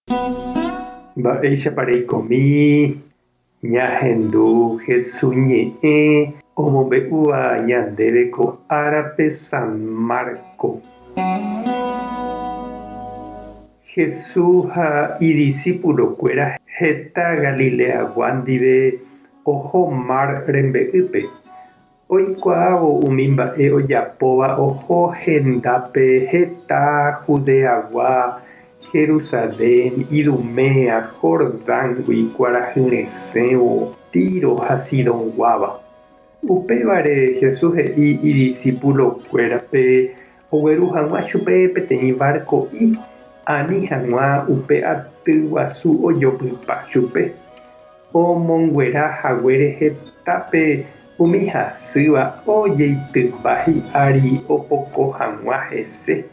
Mba'éichapa reikomi ñahendu Hesu ñe'ẽ omombe'úva ñandéve ko árape San Marco. Hesu ha idisípulokuéra heta Galileagua ndive oho mar rembe'ýpe. Oikuaávo umi mba'e ojapóva oho hendápe heta Judeagua, Jerusalén, Idumea, Jordángui kuarahyresẽvo, Tiro ha Sidonguáva. Upévare Jesús he'i idisipulokuérape ogueru hag̃ua chupe peteĩ varko'i ani hag̃ua upe aty guasu ojopypa chupe. Omonguera haguére hetápe umi hasýva ojeitypa hi'ári opoko hag̃ua hese,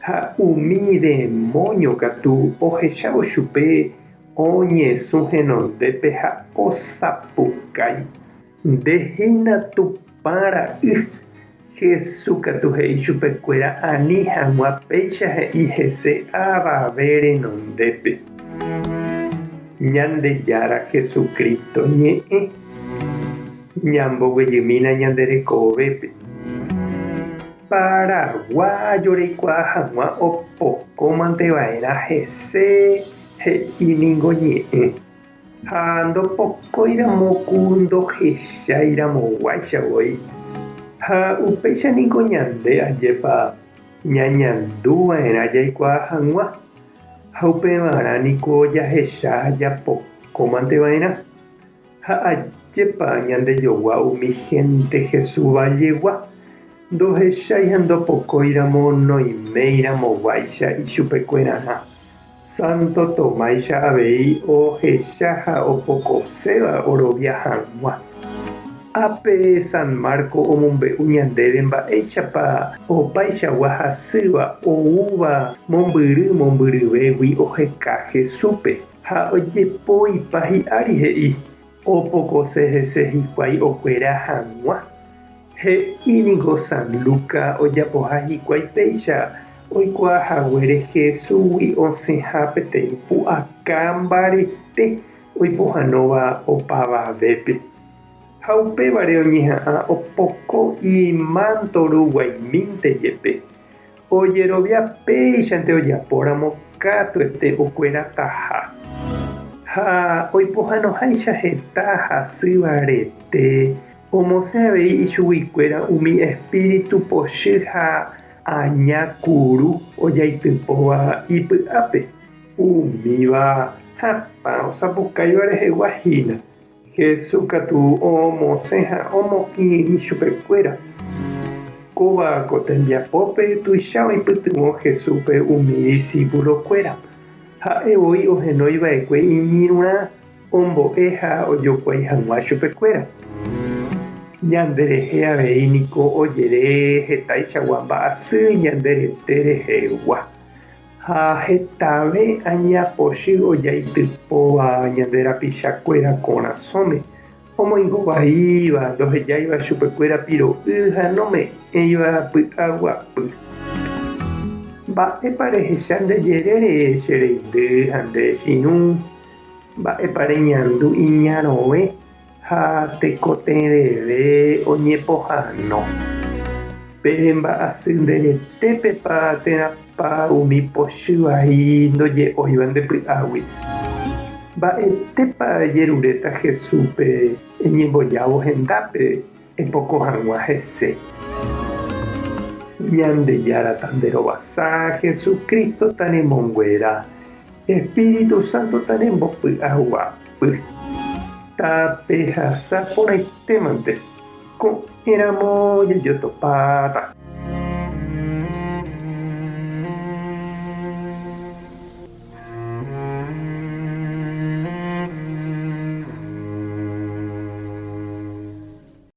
ha umi demóño katu ohechávo chupe oñesũ henondépe ha osapukái, Nde hína Tupã Ra'y! Jesús katu he'i chupekuéra ani hag̃ua péicha he'i hese avave renondépe. Ñandejára Jesucristo ñe'ẽ ñamboguejymína ñande rekovépe. Paraguayo reikuaa hag̃ua opokómante va'erã hese he'i ningo ñe'ẽ. Ha ndopokóiramo ku ndohechairamoguáicha voi. Ha upéicha niko ñande ajépa ñañanduva'erã jaikuaa hag̃ua, ha upevarã niko jahecha japokómanteva'erã. Ha ajépa ñandejogua umi hénte Jesús vallegua, ndohechái ha ndopokóiramo noiméiramoguáicha ichupekuerarã. Santo Tomáicha avei ohecha ha opokoséva orovia hag̃ua. Ápe San Marco omombe'u ñandéve mba'éichapa opaichagua hasýva oúva mombyry mombyryvégui oheka Jesúspe ha ojepoipa hi'ári he'i opokose hese hikuái okuera hag̃ua. He'i ningo San Luca ojapoha hikuái péicha oikuaa haguére Jesúsgui osẽha peteĩ pu'aka mbarete oipohãnóva opavavépe. Ha upévare oñeha'ã opoko imánto ruguaimínte jepe. Ojerovia péichante ojapóramo katuete okuerataha. Ha oipohãnoháicha heta hasýva rete Omosẽ avei ichuguikuéra umi espíritu pochy ha aña kuru ojaitypóva ipy'ápe, umíva hatã osapukáiva rehegua hína. Jesús katu omosẽ ha omokirirĩ chupekuéra. Kóva ko tembiapópe tuicha oipytyvõ Jesúspe umi disípulokuéra. Ha'e voi ohenói va'ekue iñirũrã ombo'e ha ojokuái hag̃ua chupekuéra. Ñanderehe avei niko ojere hetaichagua mba'asy ñande rete rehegua, ha hetave aña pochy ojaitypóva ñande rapichakuéra korasõme, omoingo vaíva, ndohejáiva chupekuéra piro'y ha nome'ẽiva py'aguapy. Mba'épa rehecha nde jerére che reindy ha nde chirũ? Mba'épa reñandu iñarõve ha tekotevẽve oñepohãno? Pe mba'asy nde retépepa térãpa umi pochy vai ndoje'óiva nde py'águi? Mba'etépa ejeruréta Jesúspe eñembojávo hendápe epoko hag̃ua hese? Ñandejára tanderovasa, Jesucristo tanemonguera. Espíritu Santo tanembopy'aguapy. Tapehasa porãitémante, ko'ẽramo jajotopáta.